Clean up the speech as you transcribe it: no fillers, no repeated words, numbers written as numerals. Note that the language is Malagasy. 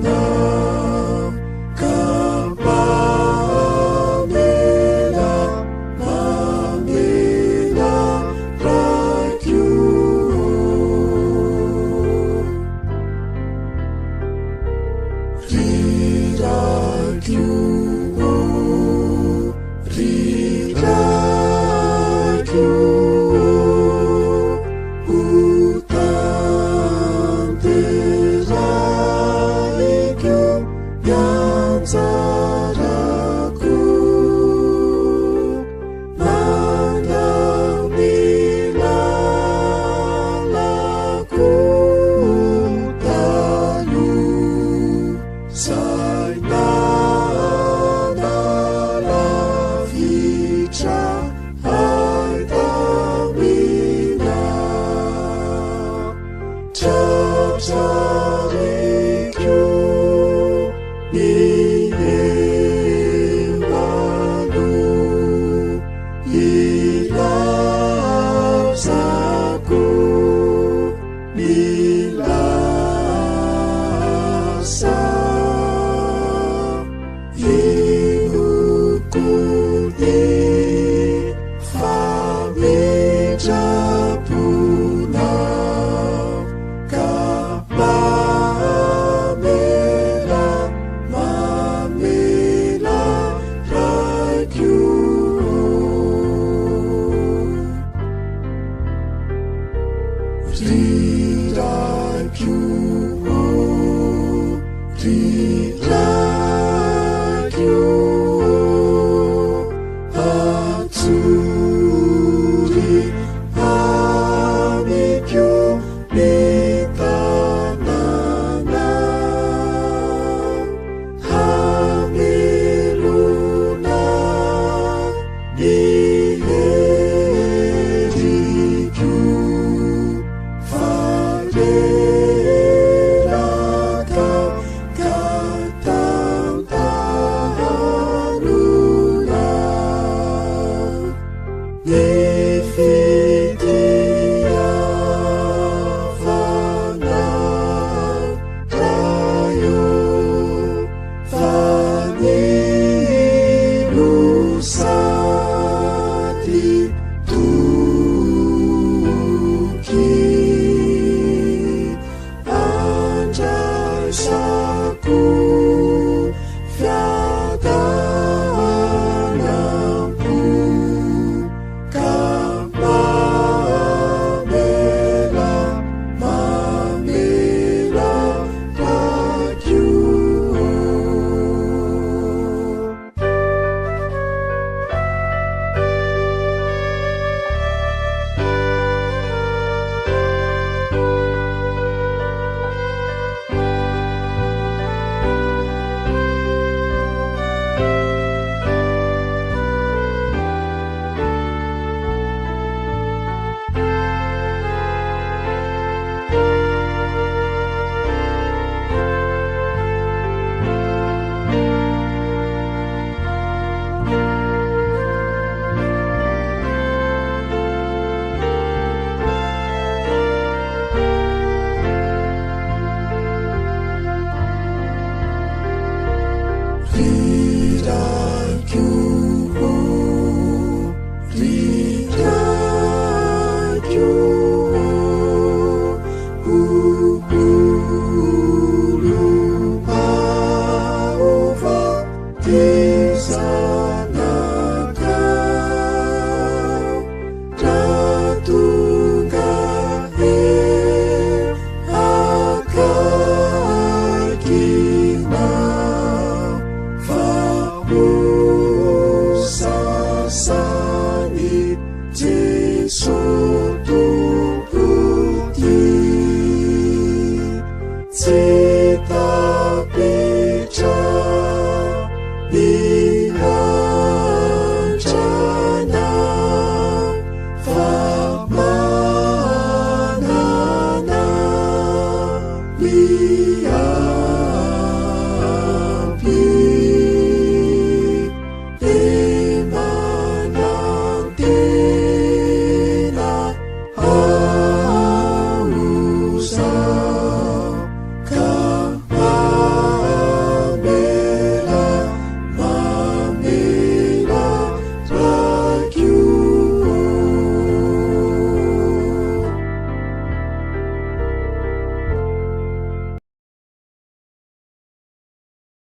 Ianao ka mamela, mamela Raiko ô. Ry Raiko ô, ry Raiko ô, ho tanterahiko ny anjarako. Mandao ny lalako taloha, izay nanalavitra ahy taminao. Tratrariko ny eo aloha, ilaozako ny lasa. Inoako ny famindram-ponao ka mamela, mamela Raiko ô. Ry Raiko ô, ry Raiko ô, atsory amiko ny tananao, hamelona ny heriko, fa reraka ka tantanona. Ny fitiavanao, Ray ô, fa nino sady toky, andraisako fiadanam-po ka mamela, mamela Raiko ô. Ry Raiko ô, ry Raiko ô, ho olom-baovao ty zanakao, raha tonga eo akaikinao, fa ho sasany Jeso Tompo ty. Tsy tapitra ny andranao, fa manana miandry.